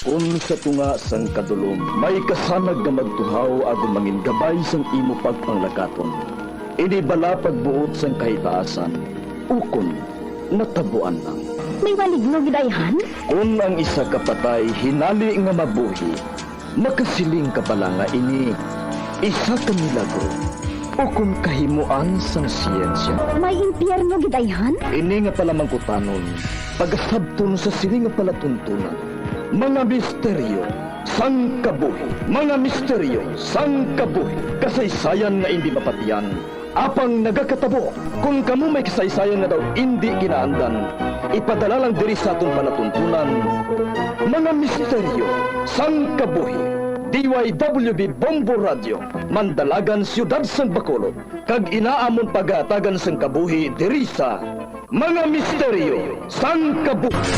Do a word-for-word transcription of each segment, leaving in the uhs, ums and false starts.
Kon sa tunga sang kadulom may kasanag nga magtuhaw agud mangin gabay sang imo pagpanglakaton, ini bala pagbuot sang kahitaasan, ukon natabuan lang. May maligno gid ayhan? Kon ang isa ka patay hinali nga mabuhi, makasiling ka bala nga ini isa ka milagro ukon kahimoan sang siyensya? May impyerno gid ayhan? Ini nga palamangkutanon, pagasabton sa sini nga palatuntunan. Mga misteryo sang kabuhi. Mga misteryo sang kabuhi. Kasaysayan nga indi mapatian, apang nagakatabo. Kon kamo may kasaysayan nga daw indi kinaandan, ipadala lang diri sa aton palatuntunan. Mga misteryo sang kabuhi. D Y W B Bombo Radio, Mandalagan, Siyudad sang Bacolod, kag ina amon pagahatagan sang kabuhi diri sa Mga Misteryo sang Kabuhi.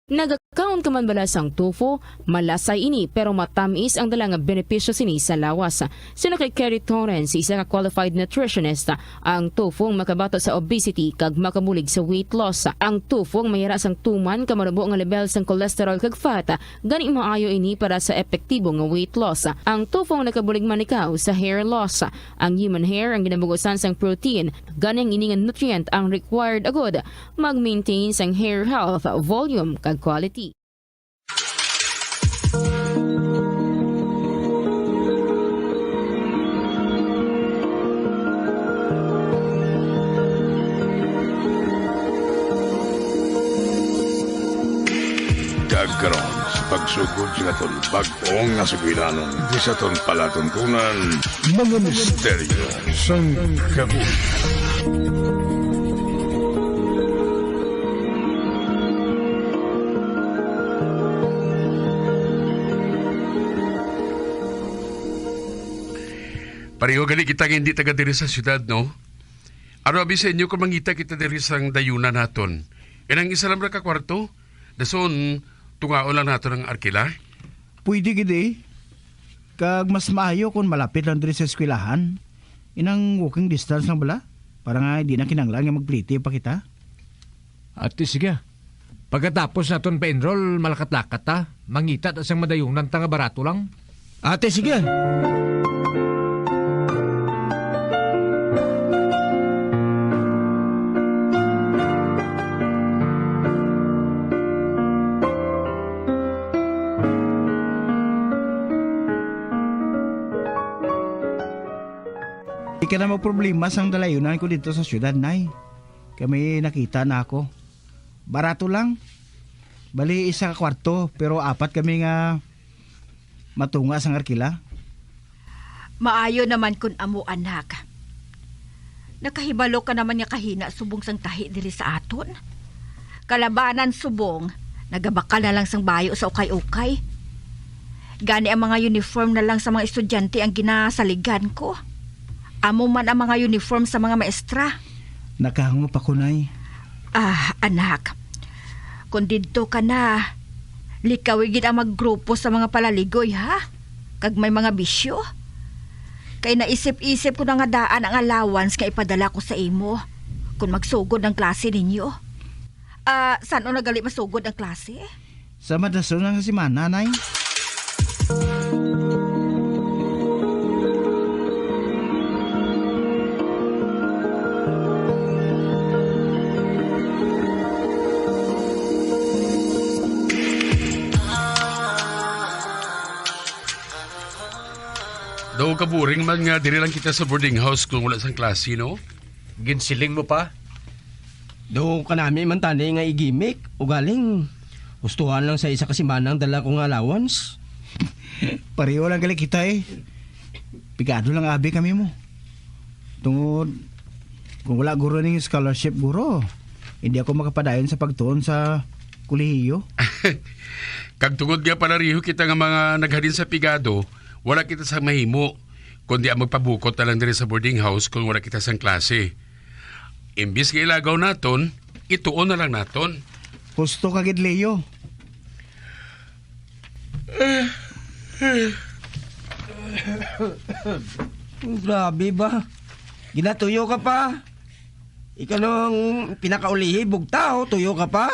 Nagakaon ka man bala sang tofu? Malasay ini, pero matamis ang dala nga benepisyo sini sa lawas. Suno kay Kerry Torrens, isa ka qualified nutritionist, ang tofu ang makabato sa obesity kag makabulig sa weight loss. Ang tofu ang mayara sang tuman ka marubo nga lebel sang cholesterol kag fat, gani maayo ini para sa epektibo nga weight loss. Ang tofu ang nakabulig man ikaw sa hair loss. Ang human hair ang ginabugusan sang protein, gani ang ini nga nutrient ang required agud mag-maintain sang hair health, volume, kag quality. Kag karon, sa pagsugod sa aton bag-ong nga sugilanon, di sa aton palatuntunan, mga misteryo sang kabuhi. Pareho gani kita nga hindi taga diri sa siyudad, no? Ano abi sa inyo kung mangita kita diri sang dayunan naton? Inang isa lang ra ka kwarto? Dason, tungaon lang naton ang arkila? Pwede gid eh. Kag mas maayo kung malapit lang diri sa eskwelahan. Inang walking distance lang bala, para nga di na kinahanglan nga magplete pa kita. Ate, sige. Pagkatapos naton pa-enroll, malakat-lakat ta. Mangita ta sang madayunan ta nga barato lang. Ate, sige. Di ka na magproblema sang dalayunan ko dito sa syudad, Nay. Kami nakita na ako. Barato lang. Bali, isa ka kwarto, pero apat kami nga matunga sang arkila. Maayo naman kun amo, anak. Nakahibalo ka naman nga kahina subong sang tahi diri sa aton. Kalabanan subong, nagabakal na lang sang bayo sa ukay-ukay. Gani ang mga uniform na lang sa mga estudyante ang ginasaligan ko. Amo man ang mga uniform sa mga maestra. Nakahangop ako, Nay. Ah, anak. Kung didto ka na, likawi gid ang maggrupo sa mga palaligoy, ha? Kag may mga bisyo. Kay naisip-isip ko na nga daan ang allowance nga ipadala ko sa imo kung magsugod ang klase ninyo. Ah, san-o na gali masugod ang klase? Sa madason nga semana, Nay. Daw kaburing man nga diri lang kita sa boarding house kung wala sang klase, no? Ginsiling mo pa? Do kanami man tani nga igimik, ugaling hustuhan lang sa isa ka semana ang dala ko nga allowance. Pareho lang gali kita eh. Pigado lang abi kami mo. Tungod, kung wala guro ning scholarship, guro, hindi ako makapadayon sa pagtuon sa kolehiyo. Kag tungod nga palareho kita nga mga naghalin sa pigado, wala kita sa mahimo, kundi ang magpabukot na lang diri sa boarding house kung wala kita sang klase. Imbis nga ilagaw naton, ituon na lang naton. Husto ka gid, Leo. Grabe ba? Ginatuyo ka pa? Ikaw nang pinakaulihi, bugtaw, tuyo ka pa?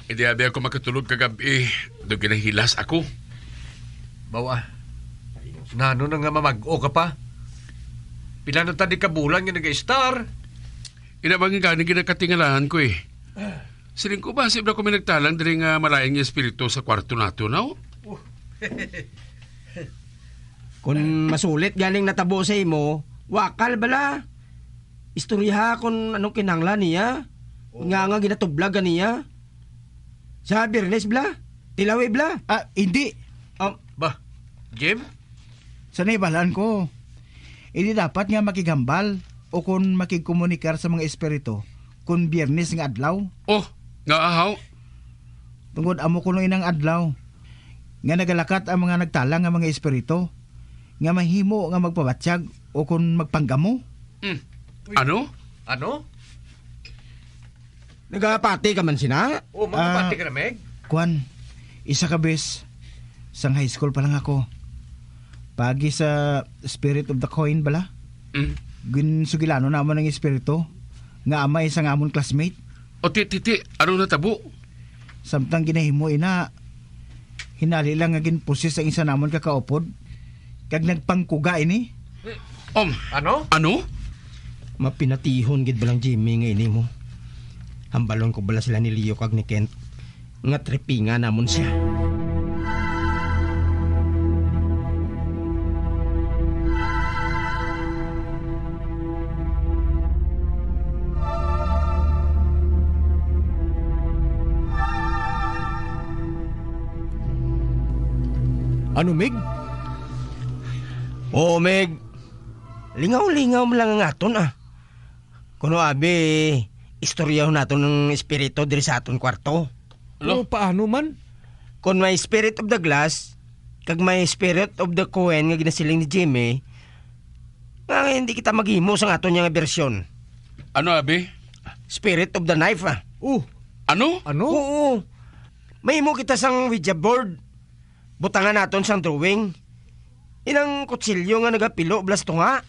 Hindi abi ako makatulog kagab-i. Do ginahilas ako. Bawa, nano na nga mamag-o ka pa? Pila na tadi ka bulan nga nag-star? Ina ba nga gani ginakatingalahan ko eh. Siling ko ba, sibla ko may nagtalang diri nga malain nga espiritu sa kwarto nato, no? Kung masulit ganing natabo sa imo, wakal bala. Istoryaha kung anong kinahanglan niya. Oo. Nga nga ginatublag ka niya. Sa Biyernes, bla? Tilawi, bla? Ah, hindi. Um, Ba, Jim? Sa naibalan ko, hindi dapat nga makighambal o kon makigkomunikar sa mga espiritu kon Biyernes nga adlaw. Oh, nga ahaw? Tungod amo kuno inang adlaw nga nagalakat ang mga nagtalang nga mga espiritu nga mahimo nga magpabatyag o kon magpanggamo. Hmm. Uy. Ano? Ano? Nagapati ka man sina? Oh, magapati Ah, ka na, Meg? Kwan, isa ka bes, sang high school pa lang ako. Pagi sa Spirit of the Coin bala? Mm. Ginsugilanon namon ang espiritu nga amay sang amon classmate. O, ti, ti, ti, ano natabo? Samtang ginahimo ina, hinali lang nga ginpusis ang isa namon ka kaupod, kag nagpangkuga ini. Um, Ano? Ano? Mapinatihon gid ba lang, Jimmy, nga ini mo? Hambalon ko bala sila ni Leo kag ni Kent nga tripinga namon siya. Ano, Mig? Oo, Mig. Lingaw-lingaw man lang ang aton, ah. Kuno abi, istoryaw naton ang espiritu diri sa aton kwarto. Alo? Pero paano man? Kon may Spirit of the Glass, kag may Spirit of the Coin nga ginasiling ni Jimmy, nga hindi kita maghimo sang aton nga bersyon. Ano, abi? Spirit of the Knife, ah. Oh. Ano? Ano? Oo. Mahimo kita sang Ouija board. Butangan naton sang drawing. Inang kutsilyo nga nagapilo blas tunga.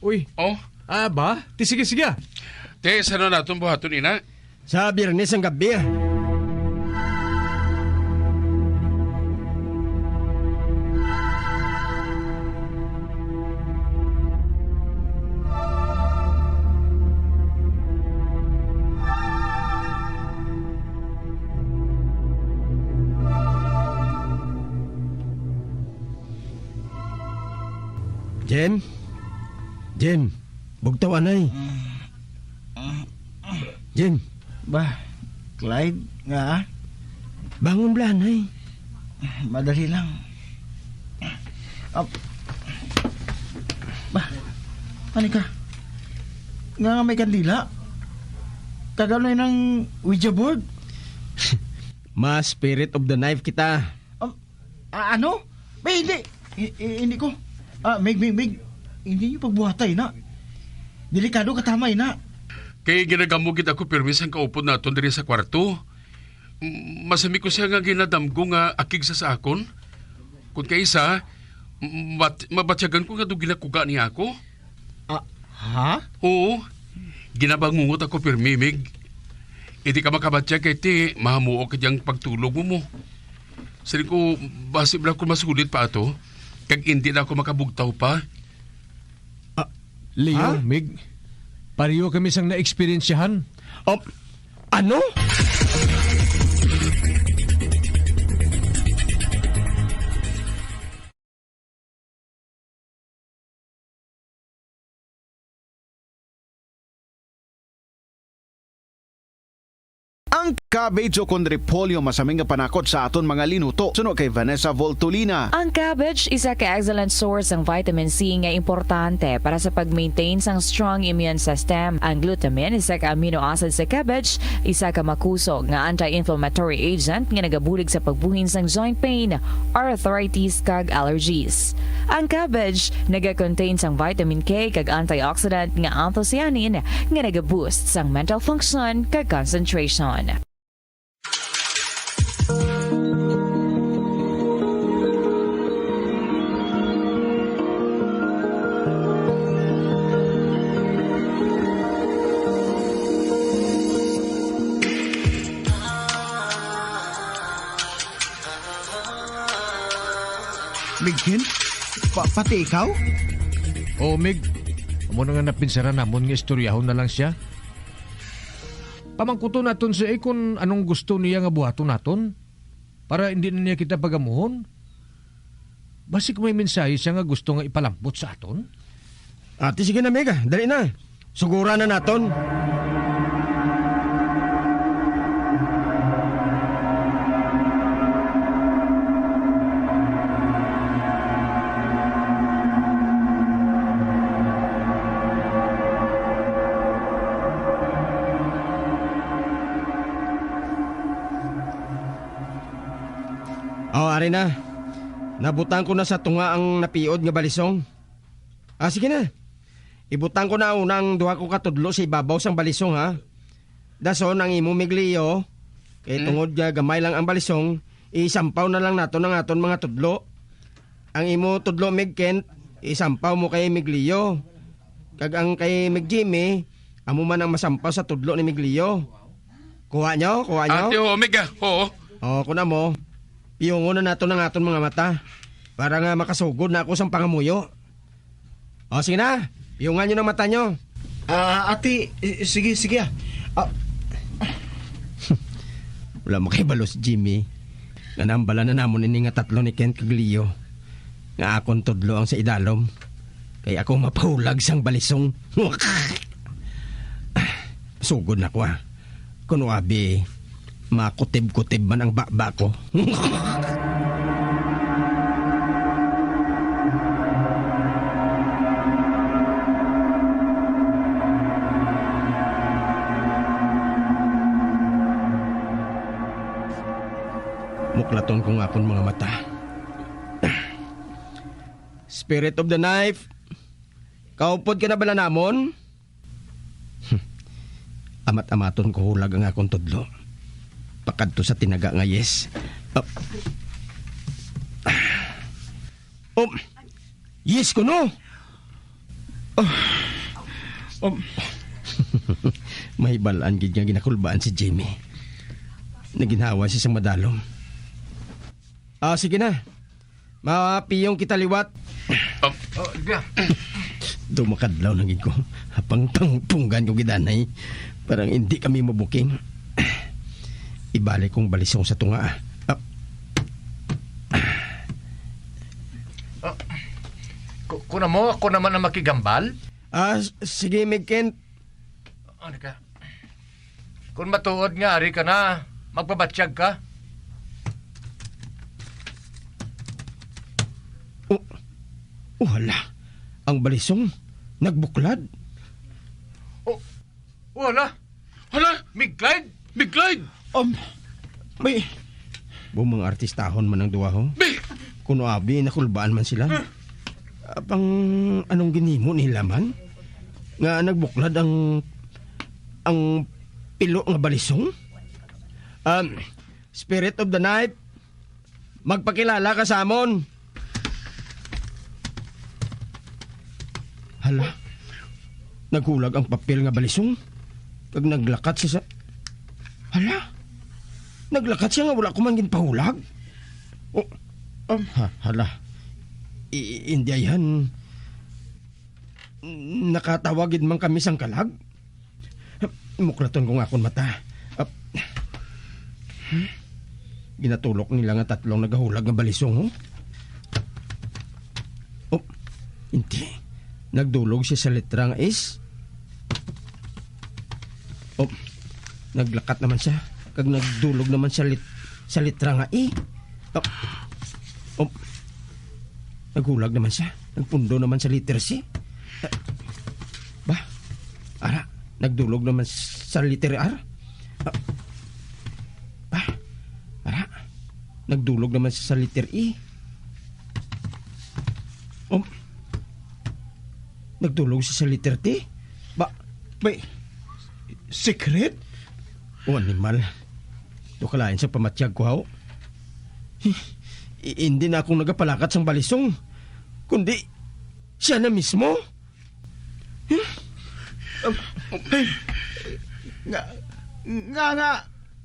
Uy. Oh? Ah, ba? Ti, sige, sige, ah. Te, sano naton buhaton ina? Sa Biyernes ang gabi, ah. Jem? Jem, bugtaw anay. Jem. Ba, Clyde, nga? Bangon bala anay. Madali lang. Ap-, ba, ani ka? Nga may kandila? Kag ano nang Ouija board? Ma, Spirit of the Knife kita. Um, a-, ano? May hindi. I-, i-, hindi ko. Ah, Mig, Mig, Mig. Hindi niyo pagbuhatay na. Delikado ka tamay na. Kay ginagamo gid ako pirmi sang kaupod naton diri sa kwarto. M-, masami ko siya nga ginadamgo nga akig sa sa akon. Kun kaisa, m-, mat-, mabatyagan ko nga daw ginakuga niya ako. Ah, ha? Oo. Ginabangungot ako pirmi, Mig. Hindi ka makabatyag kay ti mahamuok ka diyang pagtulog mo mo. Siling ko, basi bala ko masulit pa ato, kag hindi na ako makabugtaw pa. Ah, Leo, Ha? Mig, pareho kami sang naeksperyensyahan. Oh, ano? Ang cabbage o kon repolyo masami nga panakot sa aton mga linuto. Suno kay Vanessa Voltolina. Ang cabbage isa ka excellent source sang vitamin C nga importante para sa pag-maintain sang strong immune system. Ang glutamine isa ka amino acid sa cabbage, isa ka makusog nga anti-inflammatory agent nga nagabulig sa pagbuhin sang joint pain, arthritis, kag allergies. Ang cabbage naga-contain sang vitamin K kag antioxidant nga anthocyanin nga naga-boost sang mental function kag concentration. Mig Kent? Pa-, pati ikaw? Oo, Mig. Amo na nga napinsaran namon nga istoryahon na lang siya. Pamangkuton naton siya, eh, kung anong gusto niya nga buhaton naton, para hindi na niya kita pagamuhon. Basig may mensahe siya nga gusto nga ipalambot sa aton. Ati, sige na, Mig, ah. Dali na. Sugura na naton. Oh, ari na. Nabutang ko na sa tunga ang napiod nga balisong. Ah, sige na. Ibutang ko na una ang duha ko ka tudlo sa ibabaw sang balisong, ha. Dason ang imo, Miglio, kay Hmm? tungod nga gamay lang ang balisong, isampaw na lang naton ang aton mga tudlo. Ang imo tudlo, Mig Kent, isampaw mo kay Miglio. Kag ang kay Mig Jimmy, amo man ang masampaw sa tudlo ni Miglio. Kuha nyo? Kuha nyo? Ate, oo, Mig, ah. Oo. Oh, kun amo, piyungon na naton ang aton mga mata para nga makasugod na ako sang pangamuyo. O, sige na. Piyungan nyo ng mata nyo. Ah, ate, eh, sige, sige, ah. Ah. Wala makahibalo si Jimmy. Nanambala na namon ini nga tatlo ni Kent kag Leo. Nga akon tudlo ang sa idalom. Kay ako mapahulag sang balisong. Sugod na ko, ah. Kuno abi, makutib-kutib man ang baba ko. Muklaton ko nga akon mga mata. Spirit of the knife, kaupod ka na bala namon? Amat-amaton ko hulag ang akon tudlo. Pakadto sa tinaga nga yes. Ah. Um, yes ko, no? Ah. Um. May balaan gid nga ginakulbaan si Jimmy. Naginhawa siya sa madalom. Ah, sige na. Mapiyong kita liwat. Oh, oh, ga. Dumakadlaw na gid ko. Apang pangpunggan ko gid anay. Parang hindi kami mabuking. Ibalik kong balisong sa tunga, ah. Ah. Oh. Ku-, kuna mo, ako naman ang makigambal? Ah, s-, sige, Mig Kent. Ano ka? Kung matuod nga ari ka na, magpabatyag ka. Oh, oh, hala. Ang balisong nagbuklad. Oh, wala. Hala, Miglide! Miglide! Um, may Bo, mga artistahon man ang duha, ho. Bi- Kuno abi, nakulbaan man sila. Huh? Apang anong ginhimo nila man? Nga nagbuklad ang, ang pilo nga balisong? Um, Spirit of the Night, magpakilala ka sa amon. Hala, naghulag ang papel nga balisong, kag naglakat siya sa, hala, naglakat siya nga wala ko man ginpahulag. Oh, um, ha, hala, I-, I-, Indiayan, nakatawa gid man kami sang kalag. Muklaton ko nga akon mata. Ap-, hmm? Ginatulok nila nga tatlo ang nagahulag nga balisong, oh. Oh, hindi. Nagdulog siya sa letra nga S. Oh, naglakat naman siya. Kag nagdulog naman sa lit-, sa letra nga E. Oh. Oh. Naghulag naman siya. Nagpundo naman sa letter C. Ah, ba? Ara, nagdulog naman sa letter R. Ah, ba? Ara, nagdulog naman sa letter E. Um, nagdulog siya sa letter T. Ba? May secret? O, animal. Ito kalain sa pamatyag ko, haw. I-, hindi na akong nagapalakat sang balisong, kundi siya na mismo. Nga, nga, nga,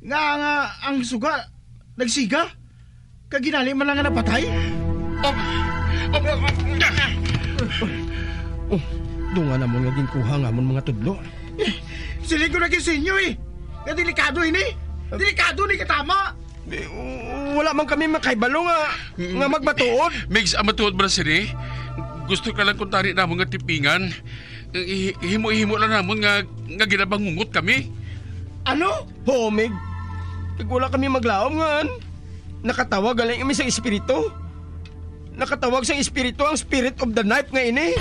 nga, nga ang suga nagsiga? Kag ginali man lang nga napatay? Oh, dunga namon nga ginkuha nga amon mga tudlo. Siling ko na gid sa inyo, eh, nga delikado ini. Delikado ni katama. Eh, wala man kami makahibalo nga, nga magmatuod. Migs, ang matuod man sini, gusto ka lang kuntari namon nga tipingan. Eh, himo-himo lang namon nga, nga ginabangungot kami. Ano? Huo, Mig. Kag wala kami maglaom nga nakatawag gali kami sa espiritu. Nakatawag sang espiritu ang spirit of the knife nga ini.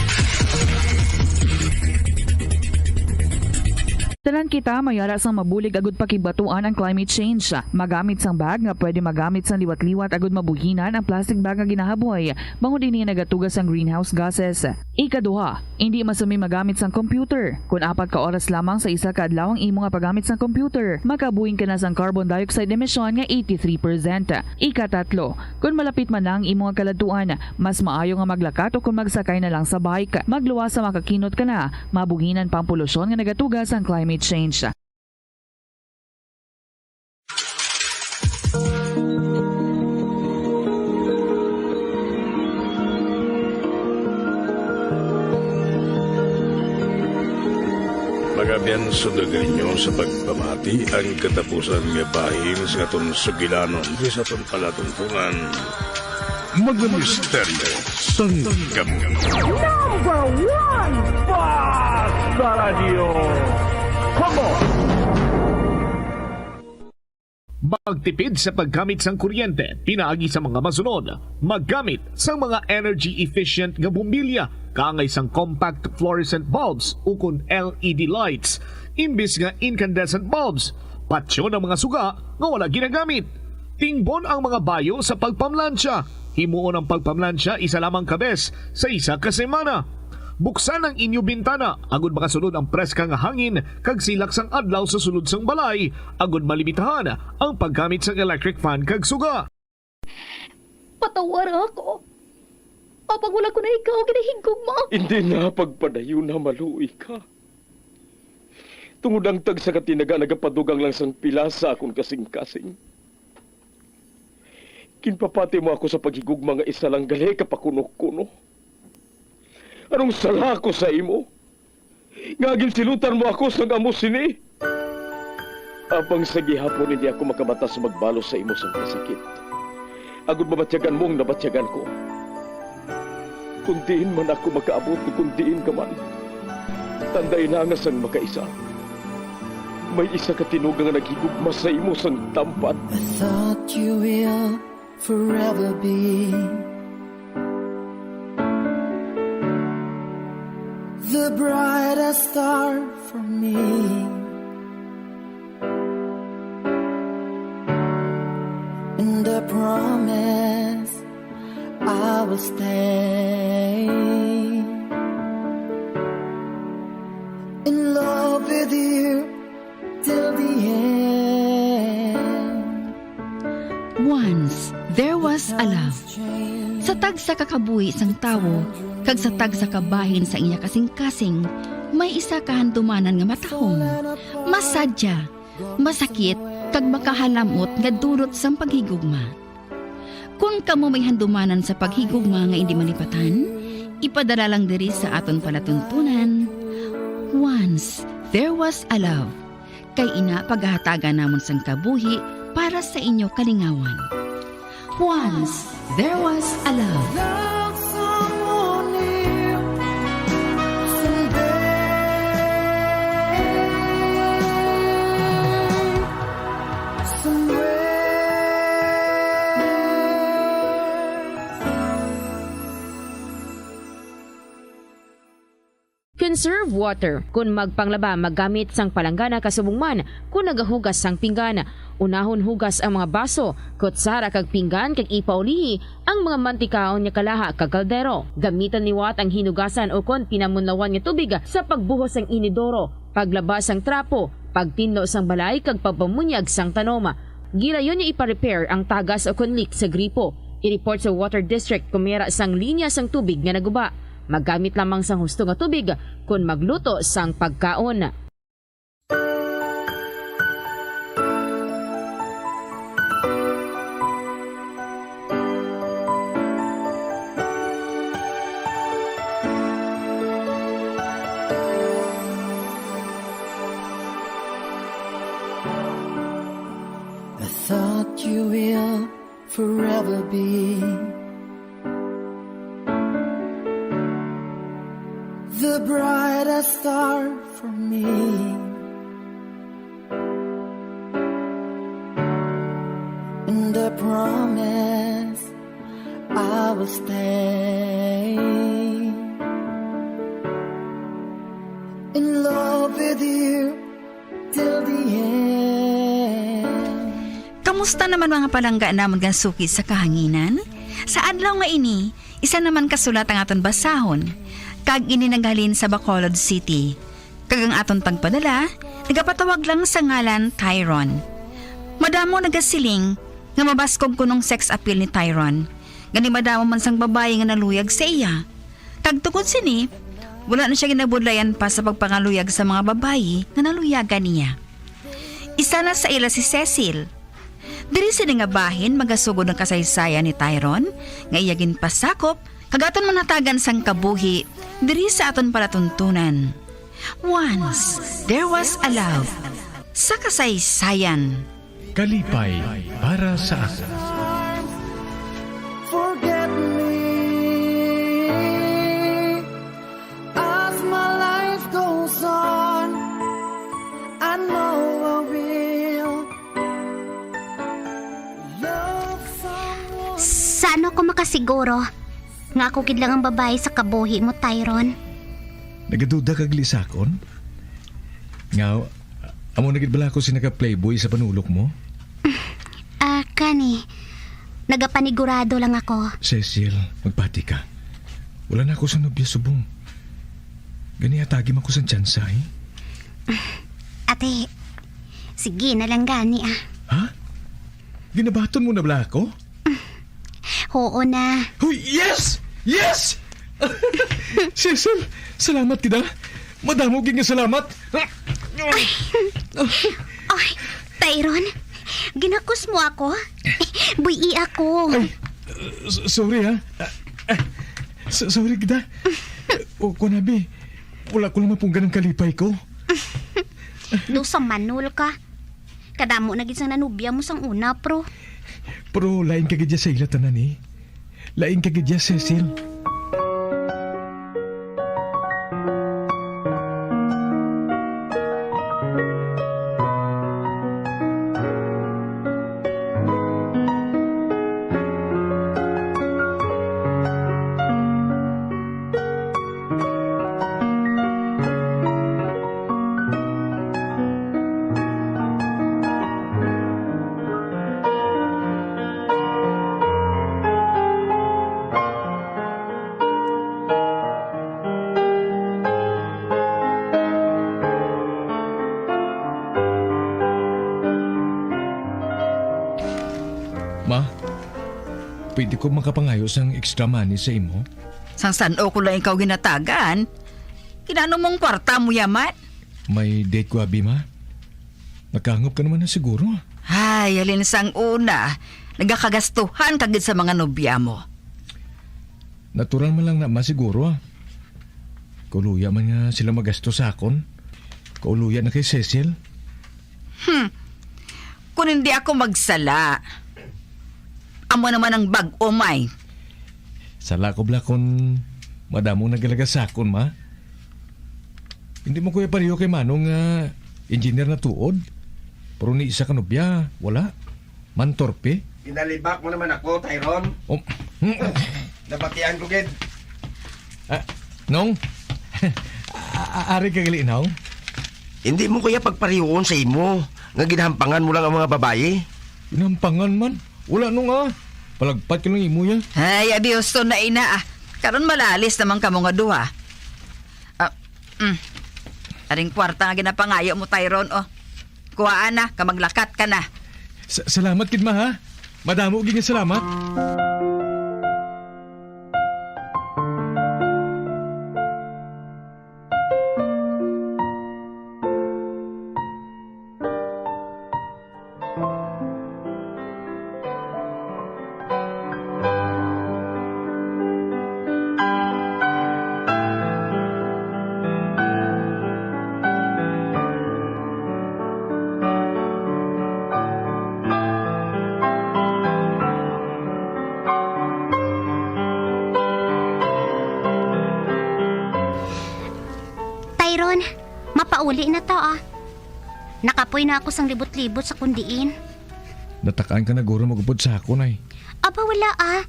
Tanan kita may ara sang mabulig agud pakigbatuan ang climate change. Magamit sang bag nga pwede magamit sang liwat-liwat agud mabuhinan ang plastic bag nga ginahaboy, bangod ini nagatuga sang greenhouse gases. Ikaduha, indi masumi magamit sang computer. Kon apat ka oras lamang sa isa ka adlaw ang imo nga paggamit sang computer, makabuhing ka na sang carbon dioxide emission nga eighty-three percent. Ikatatlo, kon malapit man na ang imo nga kaladtuan, mas maayo nga maglakat o kon magsakay na lang sa bike. Magluwas sa makakinot ka na, mabuhinan pa ang polusyon nga nagatuga sang climate change. Mga abyan, sundon ninyo sa pagpamati ang katapusan nga bahin sa aton sugilanon sa aton palatuntunan. Mga misteryo sang kabuhi. Number one, Basta Radyo. Come on! Magtipid sa paggamit sang kuryente pinaagi sa mga masunod. Maggamit sang mga energy efficient nga bombilya, kaangay sang compact fluorescent bulbs ukon L E D lights, imbis nga incandescent bulbs. Patyon ang mga suga nga wala ginagamit. Tingbon ang mga bayo sa pagpamlansya. Himuon ang pagpamlansya isa lamang ka bes sa isa ka semana. Buksan ang inyo bintana agud makasulod ang preska nga hangin kag silak sang adlaw sa sulod sang balay, agud malimitahan ang paggamit sang electric fan kag suga. Patawara ako. Apang wala ko na ikaw ginahigugma. Hindi na pagpadayon na maluoy ka. Tungod ang tagsa ka tinaga nagapadugang lang sang pila sa akon kasing-kasing. Ginpapati mo ako sa paghigugma nga isa lang gali ka pakuno-kuno. Anong sala ko sa imo? Nga ginsilutan mo ako sang amo sini? Apang sa gihapon hindi ako makamata sa magbalos sa imo sang kasakit. Agud mabatyagan mo ang nabatyagan ko. Kung diin man ako makaabot, kung diin ka man, tandai na nga sang makaisa, may isa ka tinuga nga naghigugma sa imo sang tampat. I thought you will forever be the brightest star for me. And I promise I will stay in love with you till the end. Once there was a love. Sa tagsa ka kabuhi sang tawo kag sa tagsa ka bahin sa iya kasing-kasing, may isa ka handumanan nga matahom, masadya, masakit, kag makahalamot nga dulot sang paghigugma. Kon kamo may handumanan sa paghigugma nga indi malipatan, ipadala lang diri sa aton palatuntunan. Once there was a love. Kay ina pagahatagan namon sang kabuhi para sa inyo kalingawan. Once there was a love. Love someone new someday. Somewhere. Conserve water. Kon magpanglaba, maggamit sang palanggana kasubong man kon nagahugas sang pinggan. Unahon hugas ang mga baso, kutsara kag pinggan kag ipaulihi ang mga mantikaon nga kalaha kag kaldero. Gamitan liwat ang hinugasan ukon pinamunlawan nga tubig sa pagbuhos sang inidoro, paglaba sang trapo, pagtinlo sang balay kag pagpamunyag sang tanom. Gilayon nga ipa-repair ang tagas ukon leak sa gripo. I-report sa Water District kon may ara sang linya sang tubig nga naguba. Maggamit lamang sang husto nga tubig kon magluto sang pagkaon. be the brightest star for me and the promise I will stay in love with you till the end. Kamusta naman, mga palangga namon nga suki sa kahanginan? Sa adlaw nga ini, isa naman ka sulat ang aton basahon, kag ini naghalin sa Bacolod City. Kag ang aton pagpadala, nagapatawag lang sa ngalan Tyron. Madamo nagasiling nga mabaskog kunong sex appeal ni Tyron. Gani madamo man sang babayi nga naluyag sa iya. Kag tungod sini, wala na siya ginabudlayan pa sa pagpangaluyag sa mga babayi nga naluyagan niya. Isa na sa ila si Cecil. Diri sini nga bahin magasugod ang kasaysayan ni Tyron nga iya ginpasakop kag aton manatagan sang kabuhi diri sa aton palatuntunan. Once there was a love. Sa kasaysayan. Kalipay para sa ako. Forget me as my life goes on. I know I will love someone. Sa ano ko makasiguro nga ako gid lang ang babae sa kabuhi mo, Tyron? Nagaduda kag lisakon? Nga, amo na gid bala ako si naka-playboy sa panulok mo? Ah, kani, nagapanigurado lang ako. Cecil, magpati ka. Wala na ako sa nobya subong. Gani, hatagi man ko sang tsansa, eh. Ate, sige na lang gani, ah. Ha? Ginabaton mo na bala ako? Oo na. Hoy, yes! Yes! Cecil, salamat kita. Madamo gid nga salamat. Ay, Tyron, ginakos mo ako? Buy-i ako. Ay, s-, sorry, ha. Ah, ah, s-, sorry kita. O, kunabi, wala ko lang mapunggan ang kalipay ko. Daw sa manol ka. Kadamo na gid sang nanubya mo sang una, pro. Pero lain ka gid sa ila tanan, eh. Lain ka gid, Cecil. Ma, pwede ko makapangayo sang extra money sa imo? Sang san-o ko lang ikaw ginatagan? Kinano mong kwarta mo yaman? May date ko, abi, ma. Nakahangop ka naman na siguro. Ay, halin sang una, nagakagastuhan ka gid sa mga nobya mo. Natural man lang na, ma, siguro, ah. Kauluya man nga sila magasto sa akon. Kauluya na kay Cecil. Hmm. Kung hindi ako magsala, amo naman ang bag-o, may. Sala ko bala kon madamo nagalaga sa akon, ma. Hindi mo kuya pareho kay Manong nga engineer na tuod. Pero ni isa ka nobya, wala. Mantorpe? Ginalibak mo naman ako, Tyron. Oh. Nabatian ko, gid. Ah, Nong? A-, a-, ari ka gali, Nong? Hindi mo kaya pagparihuon sa imo nga ginahampangan mo lang ang mga babayi? Ginahampangan man? Wala, Nong, ah. Palagpat ka lang imo, ya. Ay, abi, husto na, ina, ah. Karon malalis naman kamo nga duha. Ah, mm. Aring kwarta nga ginapangayo mo, Tyron, oh. Kuhaan na, ka maglakat ka na. Sa-, salamat gid, ma, ha? Madamo gid nga salamat. Mapauli na ta, ah. Nakapoy na ako sang libot-libot sa kundiin. Natakaan ka na guro magupod sa akon, ay. Aba, wala, ah.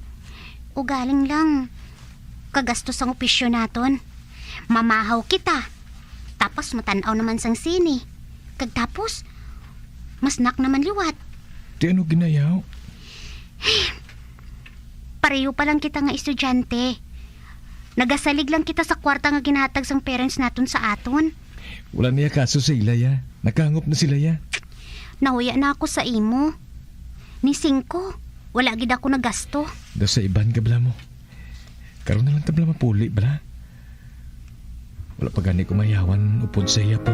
Ugaling lang. Kagastos ang opisyo naton. Mamahaw kita. Tapos matan-aw naman sang sine. Kag tapos, masnak naman liwat. Ti ano ginayaw? Pareho pa lang kita nga estudyante. Nagasalig lang kita sa kwarta nga ginahatag sang parents naton sa aton. Wala niya kaso sa ila, ya. Nakahangop na sila, ya. Nahuya na ako sa imo. Ni singko, wala gid ako nagasto. Daw sa iban ka bala mo. Karon na lang ta bala mapuli, bala. Wala pa gani ko mayawan upod sa iya, po.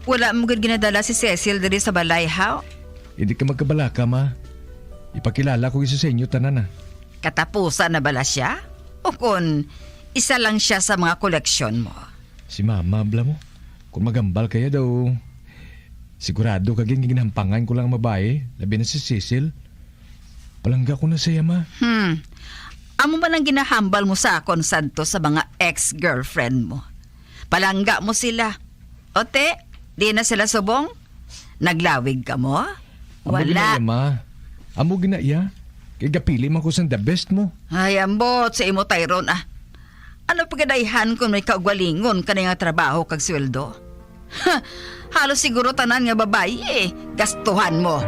Wala mo gid ginadala si Cecil diri sa balay, haw? Hindi ka magkabalaka, ma. Ipakilala ko isa sa inyo tanan, ah. Katapusan na bala siya? O kon isa lang siya sa mga koleksyon mo? Si Mama, bala mo. Kung magambal kaya daw, sigurado ka gid nga ginhampangan ko lang ang babae, labi na si Cecil. Palangga ko na siya, ma. Hmm. Amo man ang ginahambal mo sa akon, Santos, sa mga ex-girlfriend mo. Palangga mo sila. O te, di na sila subong? Naglawig ka mo? Amo Wala. Gina iya, ma. Amo gina iya. Kay gapili man ko sang the best mo. Ay, ambot sa imo, Tyron, ah. Ano pagadayhan kung may kaugalingon ka na nga trabaho kag sweldo? Ha, halos siguro tanan nga babayi, eh, gastuhan mo.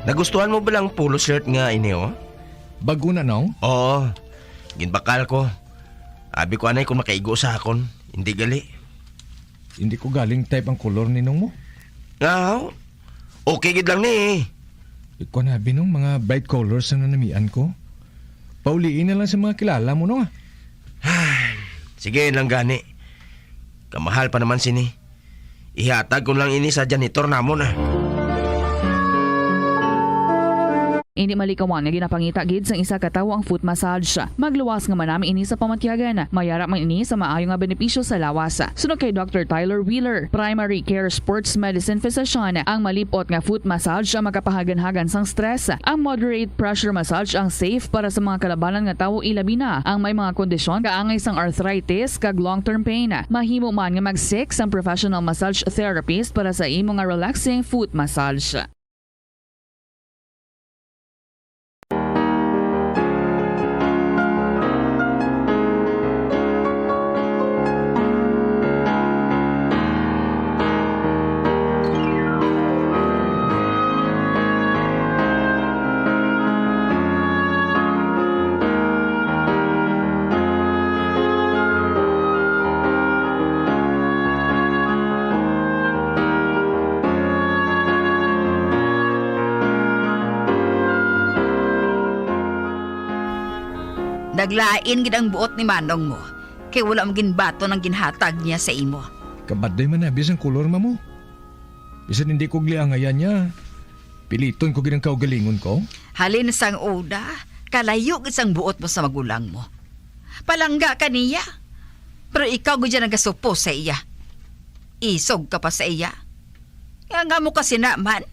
Nagustuhan mo ba lang polo shirt nga ini, oh? Bago na, no? Oo. Ginbakal ko. Abi ko anay kung makaigo sa akon. Hindi gali. Hindi ko galing type ang kolor ni Nong mo. Aw, okay gid lang ni. Ikaw na, Binong, mga bright colors ang nanamian ko. Pauliin na lang sa mga kilala mo, no, ah. Sige lang gani. Kamahal pa naman sini. Ihatag ko lang ini sa janitor namon, ah. Indi malikawan nga ginapangita gid sang isa ka tawo ang foot massage. Magluwas nga manami ini sa pamatyagan. Mayara man ini sa maayo nga benepisyo sa lawas. Suno kay Doctor Tyler Wheeler, primary care sports medicine physician, ang malip-ot nga foot massage ang makapahaganhagan sang stress. Ang moderate pressure massage ang safe para sa mga kalabanan nga tawo, ilabi na ang may mga kondisyon kaangay sang arthritis kag long-term pain. Mahimo man nga mag-seek sang professional massage therapist para sa imo nga relaxing foot massage. Naglain gid ang buot ni manong mo, kay wala mo ginbaton ang ginhatag niya sa imo. Kabadlay man abi sang kolor, mamo. Bisan hindi ko gliangayan niya, piliton ko gid ang kaugalingon ko. Halin sang una, kalayo gid sang buot mo sa magulang mo. Palangga ka niya, pero ikaw gid ang nagasupo sa iya. Isog ka pa sa iya. Nga, nga mo kasi naman.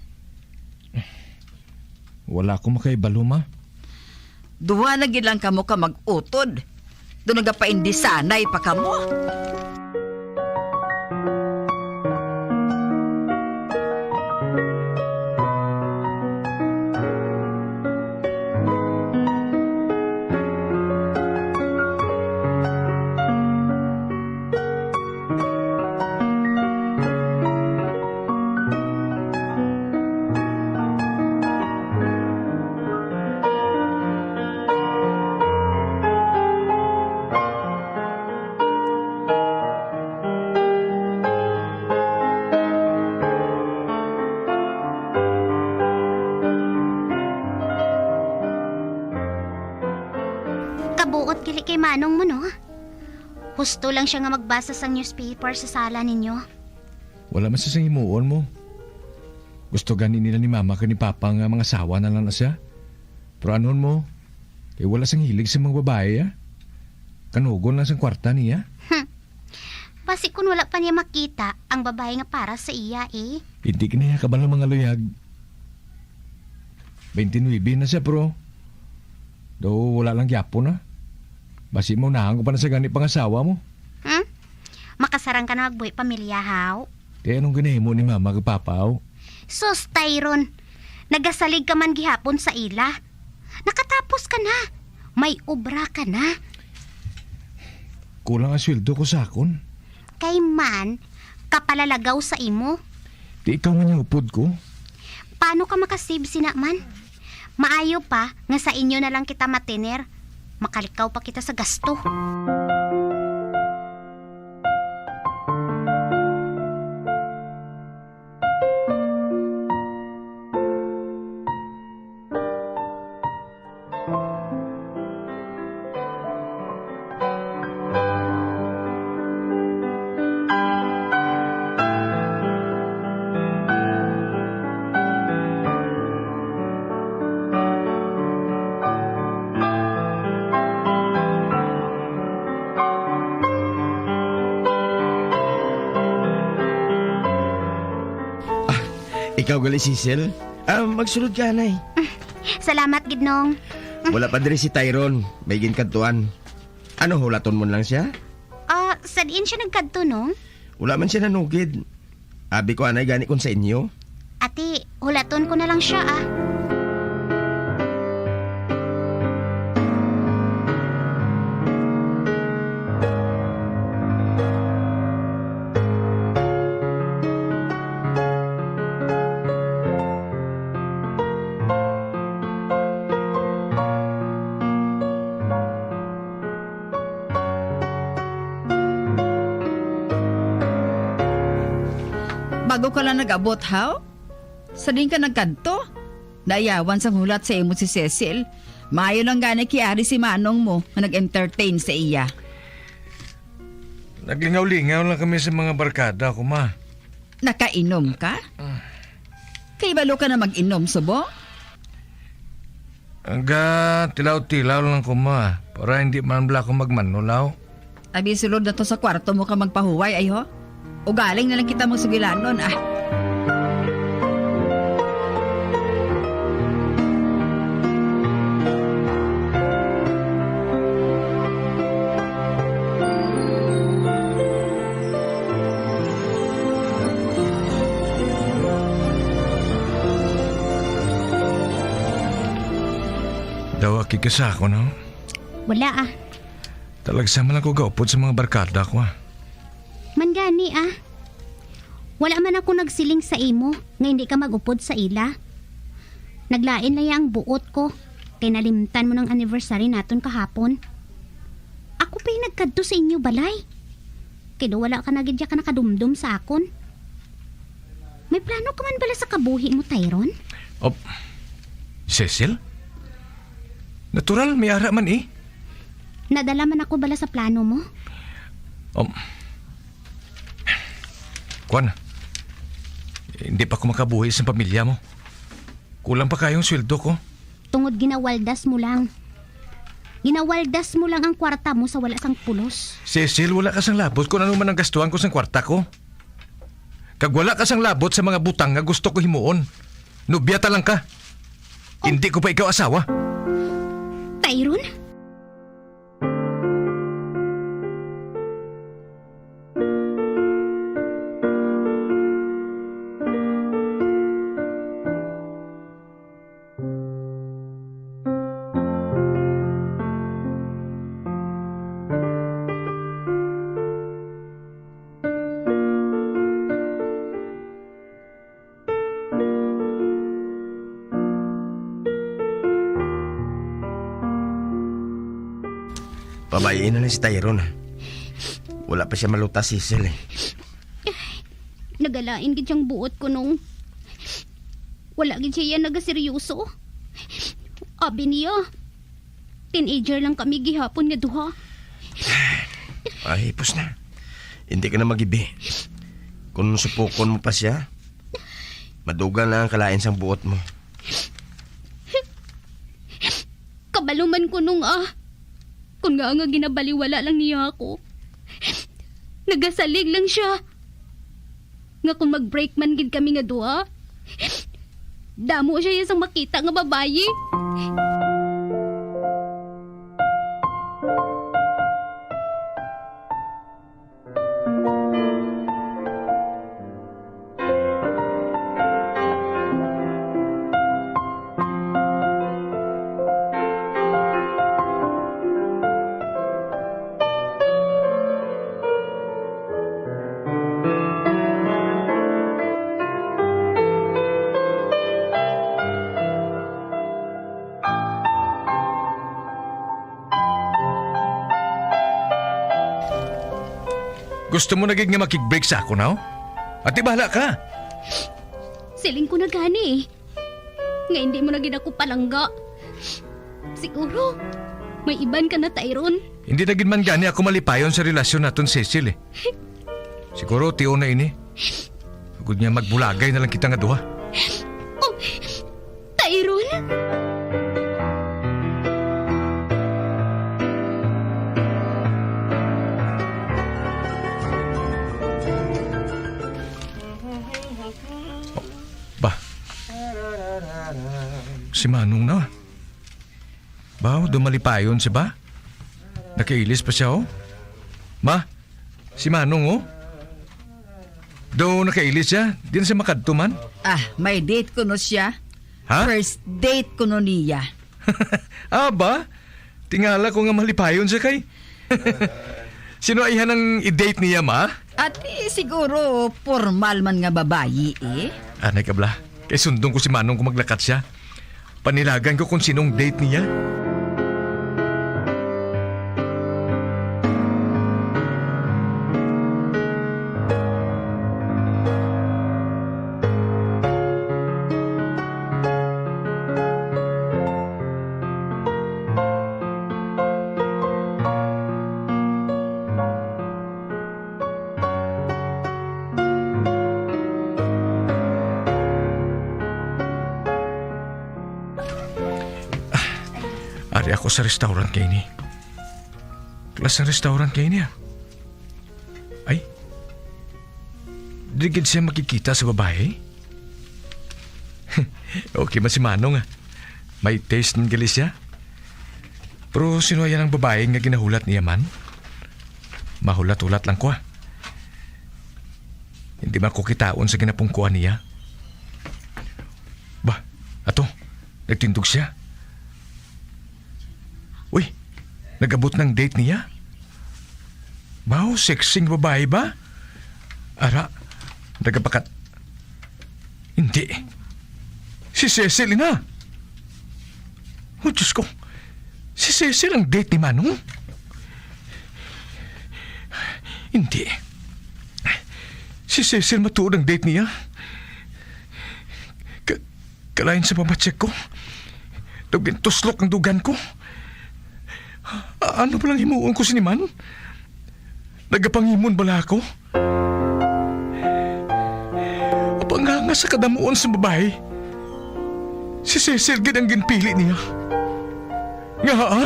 Wala ko makahibalo, ma. Duha na gid lang kamo ka mag-utod. Do nagapaindisanay pa kamo. Kay manong mo, no? Husto lang siya nga magbasa sang newspaper sa sala ninyo. Wala man sa sang himuon mo. Gusto gani nila ni Mama kag ni Papa nga mangasawa na lang na siya. Pero anon mo, kay wala sang hilig sa mga babae, ah. Kanugon lang sang kwarta niya. Hmm. Basi kun wala pa niya makita ang babae nga para sa iya, eh. Hindi ka niya kabalo, mga luyag. Twenty-nine na siya, pero daw wala lang gyapon, ah. Basi maunahan ko pa na sa gani pangasawa mo. Hmm? Makasarang ka na magbuhi pamilya, haw? Kaya anong ginahimo ni Mama kag Papa, haw? Sus, Tyron. Nagasalig ka man gihapon sa ila. Nakatapos ka na. May obra ka na. Kulang ang sweldo ko sa akon. Kay man, kapalalagaw sa imo. Di ikaw man yung upod ko. Paano ka makasave sina man? Maayo pa nga sa inyo na lang kita matiner. Makalikaw pa kita sa gasto. Ah, ikaw gali, Cecil? Ah, magsulod ka, anay. Salamat gid, Nong. Wala pa diri si Tyron. May ginkadtuan. Ano, hulaton mo lang siya? Ah, sa diin siya nagkadto, Nong? Wala man siya nanugid. Abi ko, anay, gani kung sa inyo. Ati, hulaton ko na lang siya, ah. Bago ka lang nag-abot, haw? Sa diin ka nagkadto? Naiyawan sang hulat sa imo si Cecil. Maayo lang gani kay ari si manong mo nga nag-entertain sa iya. Naglingaw-lingaw lang kami sa mga barkada ko, ma. Nakainom ka? Ah. Kay balo ka na mag-inom, subo? Aga, tilaw-tilaw lang ko, ma, para hindi man bala ako magmanulaw. Abi, sulod na to sa kwarto mo ka magpahuway, ay ho? Ugaling na lang kita magsugilanon, ah. Daw aki ka sa ako, no? Wala, ah. Talagsa man lang ko gaupod sa mga barkada ko, ah. Man gani, ah. Wala man ako nagsiling sa imo nga hindi ka mag-upod sa ila. Naglain lang ang buot ko kay nalimtan mo ng anniversary naton kahapon. Ako pa'y nagkadto sa inyo balay. Kay daw wala ka na gid ka nakadumdom sa akon. May plano ka man bala sa kabuhi mo, Tyron? Oh, Cecil? Natural, may ara man eh. Nadala man ako bala sa plano mo? Um, kuwan, hindi pa ako makabuhi sa pamilya mo. Kulang pa kayong sweldo ko. Tungod ginawaldas mo lang. Ginawaldas mo lang ang kwarta mo sa wala sang pulos. Cecil, wala ka sang labot kung ano man ang gastuhan ko sang kwarta ko. Kag wala ka sang labot sa mga butang nga gusto ko himuon. Nobya ta lang ka. Oh. Hindi ko pa ikaw asawa. Tyron? Pabay-i na lang si Tyron. Wala pa siya malutas, Cecil, eh. Nagalain gid siyang buot ko nung wala gid siya yan nagaseryoso. Abi niya, Teenager lang kami gihapon nga duha. Ay, hipos na. Hindi ka na magibi. Kung supukon mo pa siya, madugang na ang kalain sang buot mo. Kabalo man ko nung, ah, kung nga nga ginabaliwala lang niya ako. Nagasalig lang siya. Nga kung mag-break man gid kami nga duha, damo siya sang makita nga babayi. Gusto mo na gid nga makig-break sa ako, no? Ati, bahala ka. Siling ko na gani, eh, nga hindi mo na gid ako palangga. Siguro, may iban ka na, Tyron. Hindi na gid man gani ako malipayon sa relasyon naton, Cecil, eh. Siguro, tion na ini. Agod nga magbulagay na lang kita nga duha. Oh, Tyron? Ba? Si Manong na. Baw, daw malipayon siya ba? Nakailis pa siya, oh. Ma, si Manong, oh. Daw nakailis siya. Di na siya makadto man. Ah, may date kuno siya. Ha? First date kuno niya. Ah, ba? Tingala ko nga malipayon siya kay. Sino ay ang i-date niya, ma? Ati, siguro, formal man nga babayi, eh. Anay ka, bala. Kay sundong ko si Manong kung maglakat siya. Panilagan ko kung sinong date niya. Ah, ari ako sa restaurant kay ni. Klaseng restaurant kay ni, ah. Ay, di gid siya makikita sa babae? Okay man si Manong, ah. May taste man gali siya. Pero sino yan ang babae nga ginahulat niya man? Mahulat-hulat lang ko, ah. Hindi man ko kitaon sa ginapungkuan niya. Bah, ato, nagtindog siya. Uy, nag-abot ng date niya? Baw, sexy nga babae ba? Ara, nagapakat-, hindi. Si Cecil ina. Oh, Diyos ko. Si Cecil ang date ni Manong? Hindi. Si Cecil matuod ang date niya. Ka-, kalain sa pamacheck ko. Daw gintuslok ang dugan ko. A-, ano palang himuon ko sini man? Nagapangimon bala ako? Apang nga, nga sa kadamuon sa babae, si Cecil gid ang ginpili niya. Nga, ha?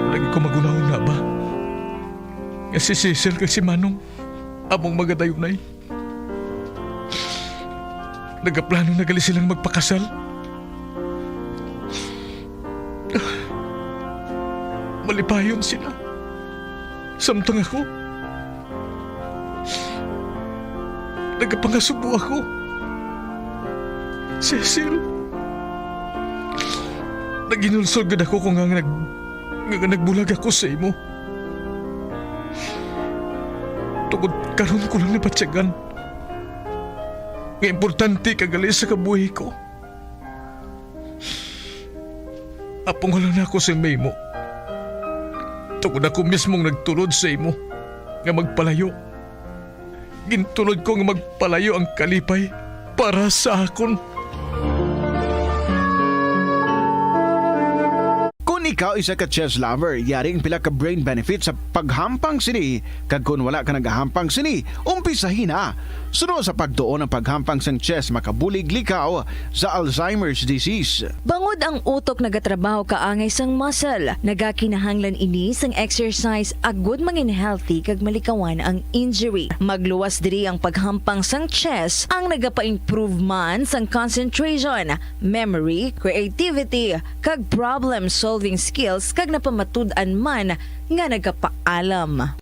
Lagi ko maghunahuna ba nga si Cecil kag si Manong among magadayunay. Nagaplano na gali silang magpakasal. Malipayon sila. Samtang ako, nagapangasubo ako. Cecil, naginulsol gid ako kung ang nag-, nga nagbulag ako sa imo. Tungod karon ko lang nabatyagan nga importante ka gali sa kabuhi ko. Apong wala na ako sing mahimo. Tungod ako mismong nagtulod sa imo nga magpalayo. Gintulod ko nga magpalayo ang kalipay para sa akon. Kon ikaw isa ka chess lover, yari ang pila ka brain benefits sa paghampang sini, kag kon wala ka nagahampang sini, umpisahi na. Suno sa pagtuon, ang paghampang sang chess makabulig likaw sa Alzheimer's disease. Bangod ang utok nagatrabaho kaangay sang muscle, nagakinahanglan ini sang exercise agud mangin healthy kag malikawan ang injury. Magluwas diri ang paghampang sang chess, ang nagapa-improve man sang concentration, memory, creativity, kag problem-solving skills, kag napamatud-an man nga nagapaalam.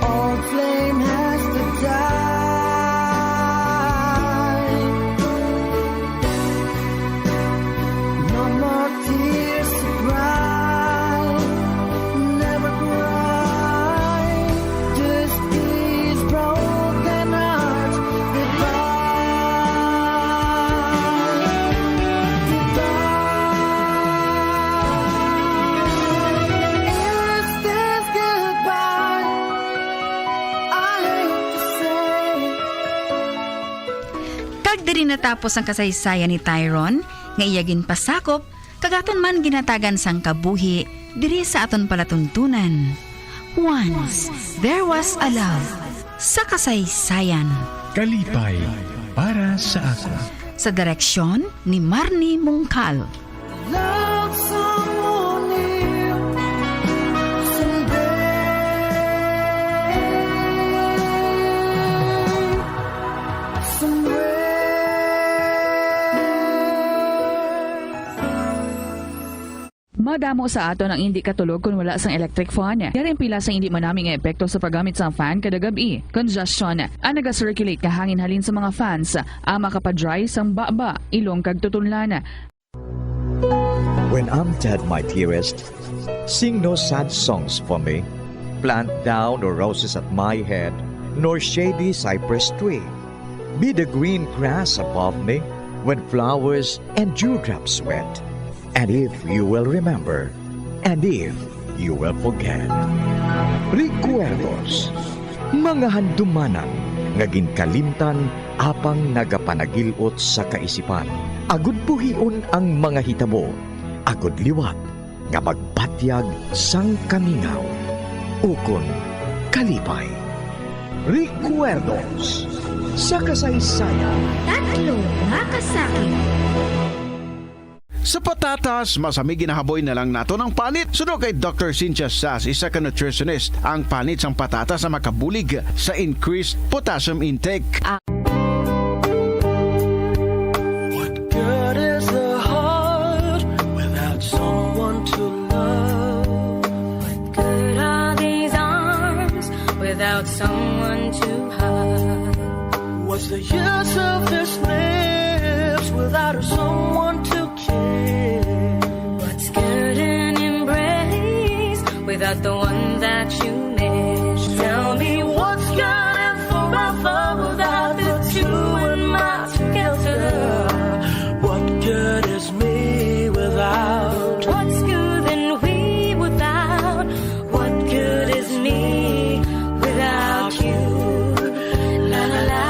Old flame has to die. No more tears to cry. Never cry. Just these broken hearts. Goodbye. Goodbye. Is this goodbye? I hate to say. Kag diri natapos ang kasaysayan ni Tyron, nga iya ginpasakop, kag aton man ginhatagan sang kabuhi diri sa aton palatuntunan. Once There Was a Love, sa kasaysayan. Kalipay para sa ako. Sa direksyon ni Marnie Mungkal. Love someone new someday. Somewhere. Madamo sa aton ang indi katulog kon wala sang electric fan. Yari ang pila sang indi manami nga epekto sa paggamit sang fan kada gab-i. Congestion, ang naga-circulate nga hangin halin sa mga fans, ang makapadry sang baba, ilong kag tutunlan. When I'm dead, my dearest, sing no sad songs for me. Plant thou no roses at my head, nor shady cypress tree. Be the green grass above me when flowers and dewdrops wet. And if you will remember, and if you will forget. Recuerdos, mga handumanan nga ginkalimtan apang nagapanagil-ot sa kaisipan. Agud buhion ang mga hitabo, agud liwat nga magbatyag sang kamingaw ukon kalipay. Recuerdos sa kasaysayan. Tatlo nga kasakit. Sa patatas, mas hami ginahaboy na lang naton ang panit. Suno kay Doctor Cynthia Sass, isa ka nutritionist, ang panit sang patatas ang makabulig sa increased potassium intake. What good is a heart without someone to love? What good are these arms without someone to hug? What's the use of this lips without someone to kiss? What's good an embrace without the one that you miss? Tell me what's good and forever without the two and my together. What good is me without? What's good and we without? What good is me without you? La, la, la.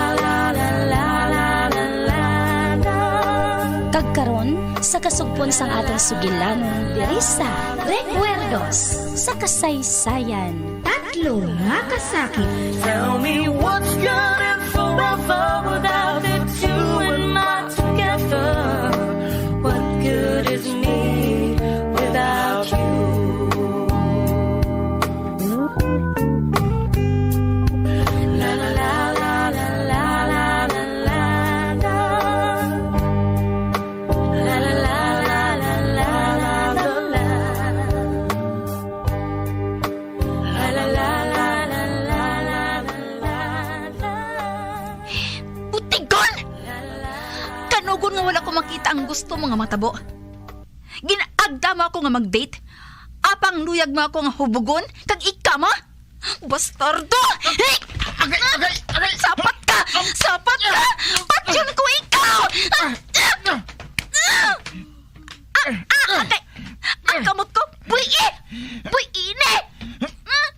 Kag karon, sa kasugpon sang aton sugilanon diri sa Recuerdos sa Kasaysayan. Tatlo nga kasakit. Tell me what's good and forever without the two and my together. What good is me without you? La, la, la. Putik Mga matabo. Gin-agda mo ako nga mag-date. Apang luyag mo ako nga hubugon kag ikama? Bastardo! Agay, agay, agay! Sapat ka! Sapat ka! Patyon ko ikaw! Ah, ah, ah, agay! Ang kamot ko! Buhi! Buhi ini! Ah!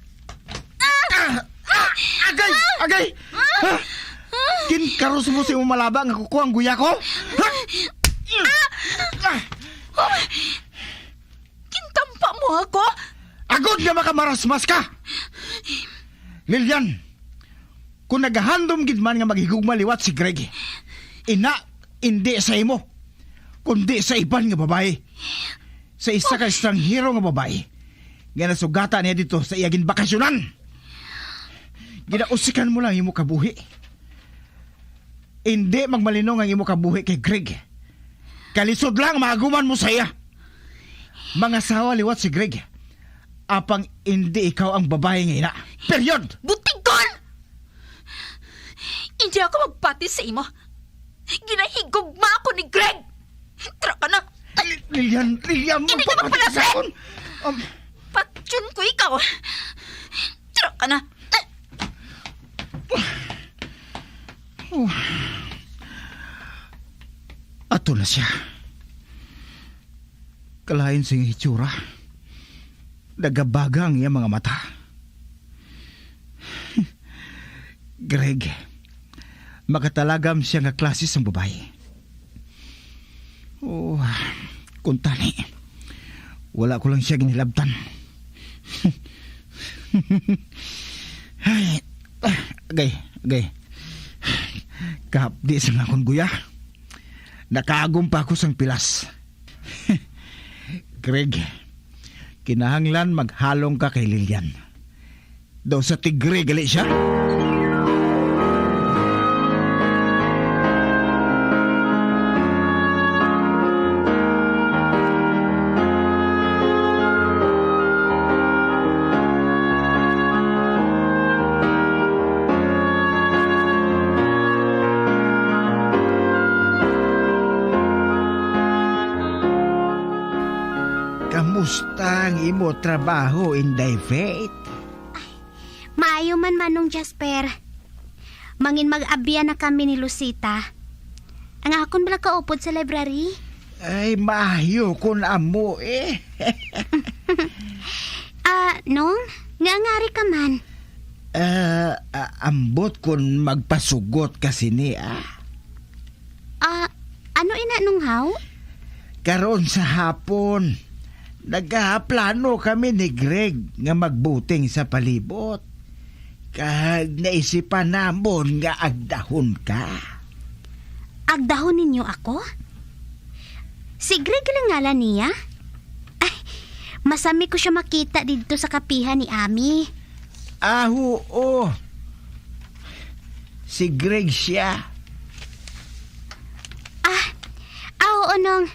Ah! Agay! Agay! Ah! Ginkaros mo sa imong malaba nga kuko ang guya ko? Ha? Ah! Gintampa mo ako? Agod nga makamarasmas ka! Lilian, kung nagahandom gid man nga maghigugma liwat si Greg, ina, indi sa imo, kundi sa iban nga babayi, sa isa ka estranghero nga babayi nga nasugatan niya dito sa iya ginbakasyonan. Ginausikan mo lang imo kabuhi. Indi magmalinong ang imo kabuhi kay Greg. Kalisod lang maaguman mo sa iya. Mangasawa liwat si Greg. Apang indi ikaw ang babayi nga ina. Period! Butigon! Hindi ako magpati sa imo. Ginahigugma ako ni Greg. Tara ka na. Li-, Lilian, Lilian, hindi ka magpapati magpalapit sa akon. Um, Patyon ko ikaw. Tara ka na. Oh. Ato na siya. Kalain sa iyang hitsura. Nagabaga ang iyang mga mata. Greg, makatalagam siya nga klase sang babayi. Oh, kuntani, wala ko lang siya ginhilabtan. Ay, agay, agay. Kahapdi sa akon guya, nakaagom pa ako sang pilas. Greg, kinahanglan maghalong ka kay Lilian. Daw sa tigre gali siya. Kamusta ang imo trabaho, Inday Faith? Maayo man, Manong Jasper. Mangin mag-abya na kami ni Lucita. Ang akon bala kaupod sa library. Ay, maayo kun amo eh. Ah, Nong, nga angari ka man? Ah, ah, ambot kun magpasugot ka sini, ah. Ah, ano ina, Nong Haw? Karon sa hapon, nagaplano kami ni Greg nga magbuting sa palibot. Kag naisipan namon nga agdahon ka. Agdahon ninyo ako? Si Greg lang ngalan niya? Ay, masami ko siya makita didto sa kapihan ni Ami. Ah, oo. Si Greg siya. Ah, ah, oo, Nong.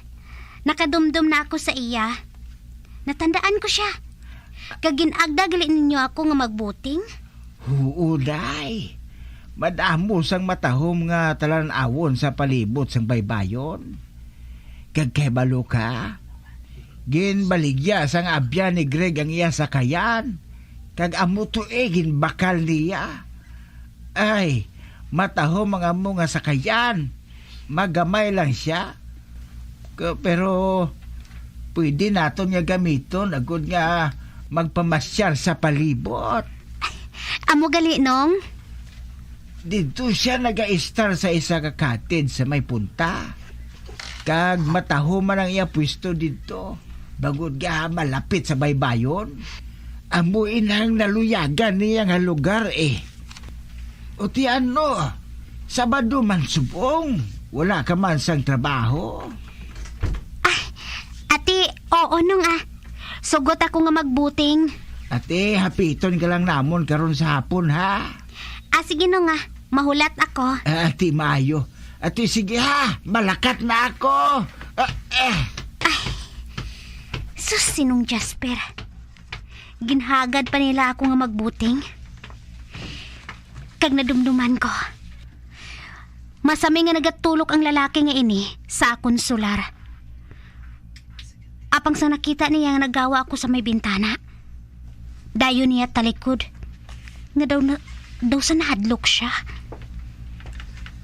Nakadumdom na ako sa iya. Natandaan ko siya. Kag gin-agda gali ninyo ako nga magbuting? Oo, day. Madamo sang matahom nga talan-awon sa palibot sang baybayon. Kag kahibalo ka, ginbaligya sang abyan ni Greg ang iya sakayan, kag amo to, eh, ginbakal niya. Ay, matahom ang amo nga sakayan. Magamay lang sia. K-, pero pwede naton nga gamiton agod nga magpamasyal sa palibot. Amo gali, Nong? Didto sia nagaistar sa isa ka cottage sa may punta. Kag matahom man ang iya pwesto didto, bangod nga malapit sa baybayon. Amo inang naluyagan niya nga lugar, eh. O ti ano, Sabado man subong, wala ka man sang trabaho? Ah, ati, oo, Nong, ah. Sugot ako nga magbuting. Ati, hapiton ka lang namon karon sa hapon, ha? Ah, sige, Nong, ah. Mahulat ako. Ah, ati, maayo. Ati, sige, ha. Malakat na ako. Ah, ah. Ay, sus, si Nong Jasper. Ginhagad pa nila ako nga magbuting. Kag nadumduman ko, masami nga nagatulok ang lalaki nga ini sa akon sular. Apang sang nakita niya nga nagawa ako sa may bintana, dayon niya talikod. Nga daw na, daw sa nahadlok siya.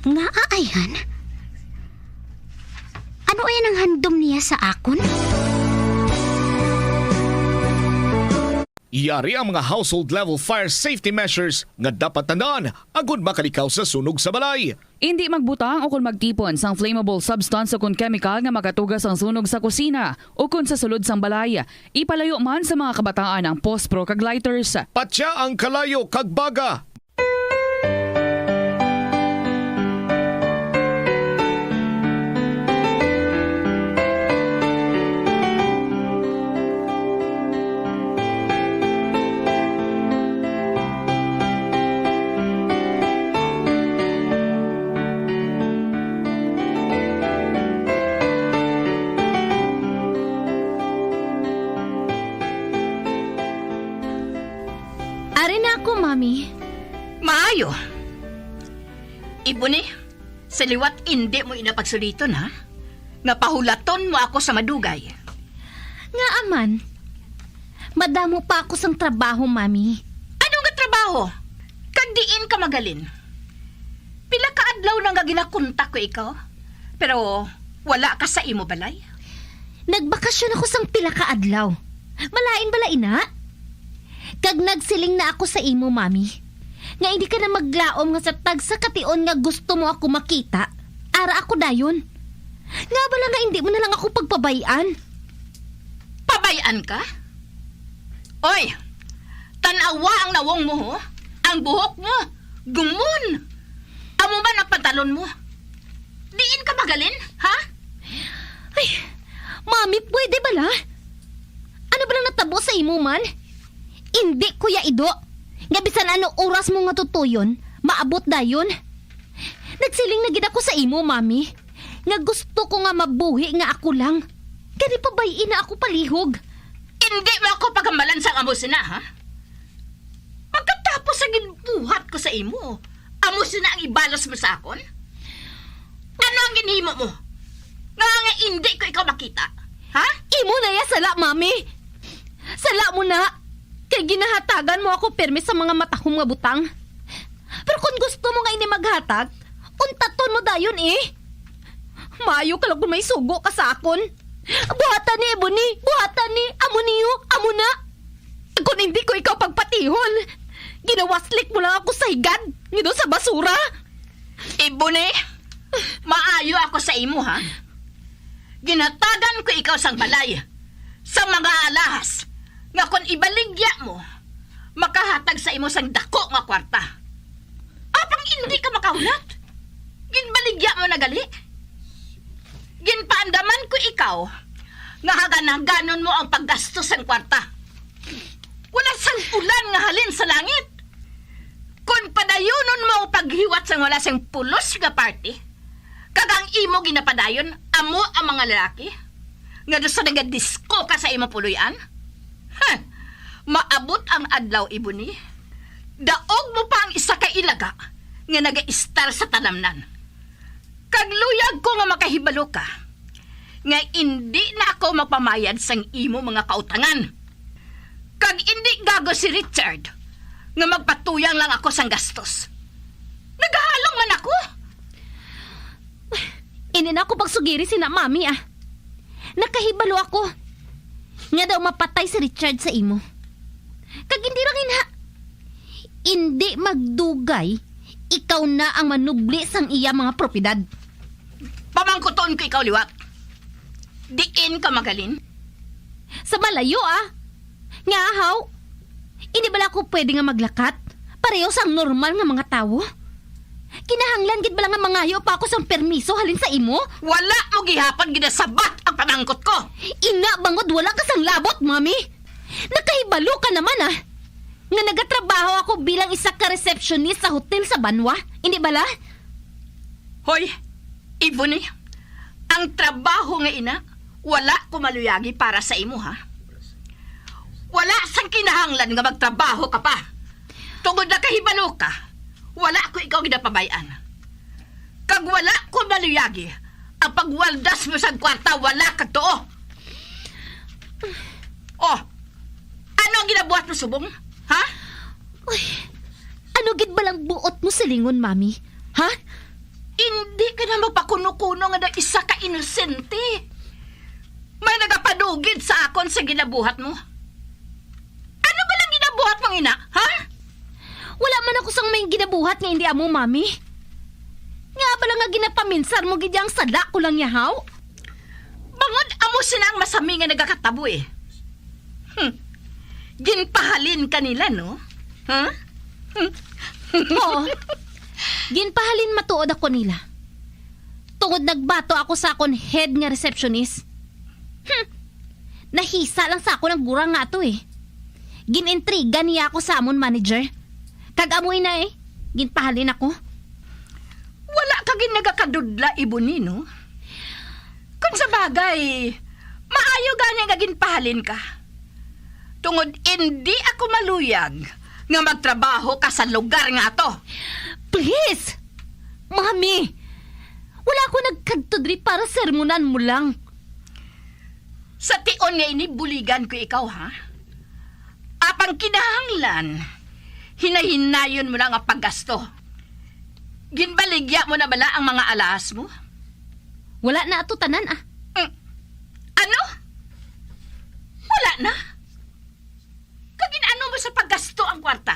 Nga aayhan? Ano ayan ang handom niya sa akon? Yari ang mga household level fire safety measures nga dapat tandaan agud makalikaw sa sunog sa balay. Indi magbutang ukon magtipon sang flammable substance ukon kemikal nga makatuga sang sunog sa kusina ukon sa sulod sang balay. Ipalayo man sa mga kabataan ang pospro kag lighters. Patya ang kalayo kag baga. Ari na ako, Mami. Maayo. Ibuni, sa liwat indi mo ina pagsuliton, ha? Nga pahulaton mo ako sa madugay. Ngaa man, madamo pa ako sang trabaho, Mami. Ano nga trabaho? Kag diin ka magalin? Pila ka adlaw na nga ginakontak ko ikaw, pero wala ka sa imo balay? Nagbakasyon ako sang pila ka adlaw. Malain bala ina? Kag nagsiling na ako sa imo, Mami, nga indi ka na maglaom nga sa tagsa ka tion nga gusto mo ako makita, ara ako dayon. Ngaa bala nga indi mo na lang ako pagpabay-an? Pabay-an ka? Oy, tan-awa ang nawong mo, ho? Ang buhok mo, gumon. Amo man ang pantalon mo. Diin ka magalin, ha? Ay, Mami, pwede bala? Ano bala natabo sa imo man? Indi ko ya ido nga bisan ano oras mo nga tutuyon, maabot dayon. Nagsiling na gid ako sa imo, Mami, nga gusto ko nga mabuhi nga ako lang. Gani pabay-i na ako palihog. Indi mo ako pagamalan sang amo sina, ha? Pagkatapos sa ginbuhat ko sa imo, amo sina ang ibalos mo sa akon? Ano ang ginhimo mo? Nga nga indi ko ikaw makita, ha? Imo na ya sala, Mami. Sala mo na. Kay ginahatagan mo ako pirmi sa mga matahom nga butang. Pero kung gusto mo nga ini maghatag, untaton mo dayon, eh. Maayo ka lang kung may sugo ka sa akon. Buhatan ni, Ebony. Buhatan ni. Amo niyo. Amo na. Kung hindi ko ikaw pagpatihon, ginawaslik mo lang ako sa higad, ngido sa basura. Ebony, maayo ako sa imo, ha? Ginatagan ko ikaw sang balay, sa mga alahas, nga kon ibaligya mo, makahatag sa imo sang dako nga kwarta. Apang hindi ka makahulat, ginbaligya mo na gali. Ginpaandaman ko ikaw nga haganhaganon mo ang paggastos sang kwarta. Wala sang ulan nga halin sa langit. Kon padayunon mo ang paghiwat sang wala sing pulos nga party, kag ang imo ginapadayon amo ang mga lalaki nga daw sa nagadisko ka sa imo puloy-an, ha, maabot ang adlaw, Ebony, daog mo pa ang isa ka ilaga nga nagaistar sa talamnan. Kag luyag ko nga makahibalo ka nga indi na ako magpamayad sang imo mga kautangan. Kag indi gago si Richard nga magpatuyang lang ako sang gastos. Nagahalong man ako. Indi na ako pagsugiri sina Mami, ah. Nakahibalo ako nga daw mapatay si Richard sa imo. Kag indi lang ina, indi magdugay ikaw na ang manubli sang iya mga propiedad. Pamangkuton ko ikaw liwat. Diin ka magalin? Sa malayo, ah. Nga, haw? Hindi bala ako pwede nga maglakat? Pareho sang normal nga mga tawo? Kinahanglan gid bala nga mangayo pa ako sang permiso halin sa imo? Wala mo gihapon ginasabat ang pamangkot ko. Ina bangod wala ka sang labot, Mami. Nakahibalo ka naman, ah, nga nagatrabaho ako bilang isa ka receptionist sa hotel sa Banwa, hindi bala? Hoy, Ebony, ang trabaho nga ina, wala ko maluyagi para sa imo, ha? Wala sang kinahanglan nga magtrabaho ka pa. Tungod nakahibalo ka, wala ko ikaw ginapabay-an. Kag wala ko maluyagi ang pagwaldas mo sang kwarta, wala ka to. Oh, ano ang ginabuhat mo subong? Ha? Uy, ano gid ba lang buot mo silingon, Mami? Ha? Hindi ka na mapakuno-kuno nga daw isa ka inosente. May nagapadugid sa akon sa ginabuhat mo. Ano ba lang ginabuhat mo, ina? Ha? Wala man ako sang may ginabuhat nga hindi amo, Mami. Nga ba lang nga ginapaminsar mo gid ang sala ko lang yahaw? Bangod amo sina ang masami nga nagakatabo, eh. Hmm. Ginpahalin ka nila, no? Ha? Oo. Ginpahalin matuod ako nila. Tungod nagbato ako sa akon head nga receptionist. Hmm. Nahisa lang sa akon ang gurang nga ato, eh. Gin-intriga niya ako sa amon manager. Kag amoy na, eh. Ginpahalin ako. Wala ka gid nagakadudla, Ebony, no? Kung sa bagay, maayo gani nga ginpahalin ka. Tungod indi ako maluyag nga magtrabaho ka sa lugar nga ato. Please! Mami! Wala ako nagkadto diri para sermonan mo lang. Sa tion nga ini, buligan ko ikaw, ha? Apang kinahanglan, hinay-hinayon mo na nga paggasto. Ginbaligya mo na bala ang mga alahas mo? Wala na ato tanan, ah. Mm. Ano? Wala na? Kag gin-ano mo sa paggasto ang kwarta?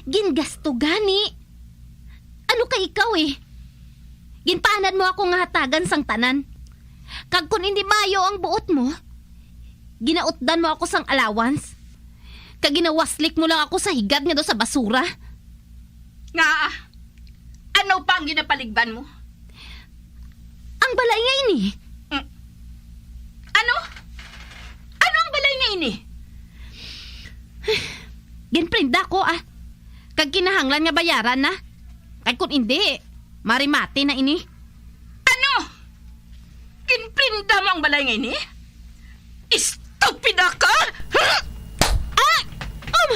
Gingasto gani. Ano kay ikaw, eh? Ginpaanad mo ako nga hatagan sang tanan. Kag kon indi maayo ang buot mo, ginautdan mo ako sang allowance. Kag ginawaslik mo lang ako sa higad nga daw sa basura. Nga, ano pa ang ginapaligban mo? Ang balay nga ini. Mm. Ano? Ano ang balay nga ini? Ginprenda ko, ah. Kag kinahanglan nga bayaran na. Kay kun indi, marimati na ini. Ano? Ginprenda mo ang balay nga ini? Estupida ka! Ay! Um,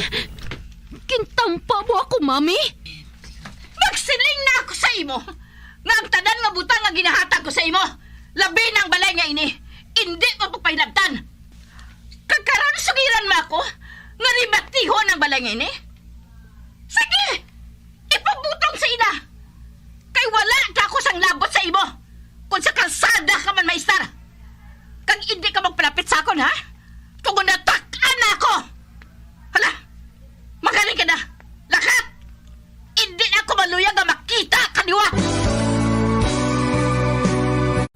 gintampa mo ako, Mami? Magsiling na ako sa imo nga ang tanan nga butang nga ginahatag ko sa imo, labi na ang balay nga ini, indi mo pagpahilabtan. Kag karon sugiran mo ako nga ribatihon ang balay nga ini? Sige! Ipabutong sa ila! Kay wala ka ako sang labot sa imo kon sa kalsada ka man maistar. Kag indi ka magpalapit sa akon, ha? Tungod natak-an na ako! Hala! Magaling ka na! Lakat! Indi na ako maluya nga makita ka liwat!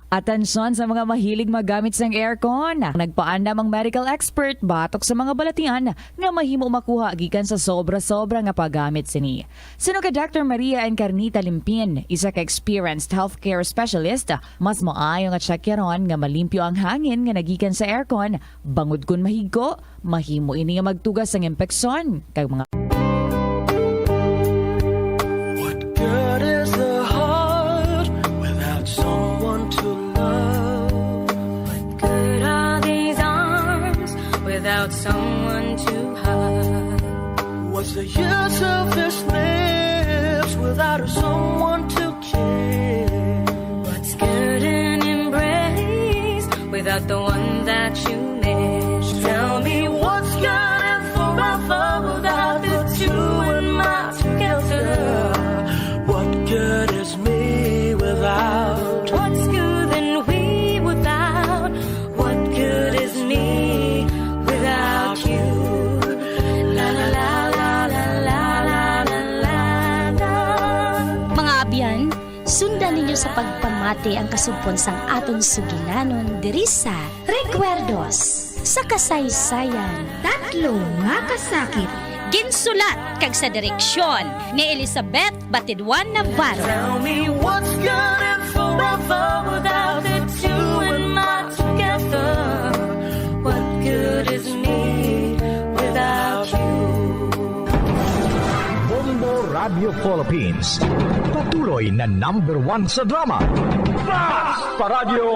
Atensyon sa mga mahilig magamit sang aircon. Nagpaandam ang medical expert batok sa mga balatian nga mahimo makuha gikan sa sobra-sobra nga paggamit sini. Suno kay Doctor Maria Encarnita Limpin, isa ka experienced healthcare specialist, mas maayo nga tsakyaron nga malimpyo ang hangin nga nagikan sa aircon, bangod kon mahigko, mahimo ini nga magtuga sang impeksyon kag mga What good is the heart without someone to love? What good are these arms without someone to hug? What's the use of this lips without someone to kiss? What's good an embrace without the one that you miss? Tell me what's good and forever without the two and my together? What good is me without? What's good and we without? What good is me without you? La, la, la. Mga abyan, sundan ninyo sa pagpamati ang kasugpon sang aton sugilanon diri sa Recuerdos sa Kasaysayan. Tatlo nga kasakit. Ginsulat kag sa direksyon ni Elizabeth Batidwan Navarro. Tell me what's good and forever without the two and my together. What good is me without you? Bombo Radio Philippines, patuloy na number one sa drama. Basta Radyo!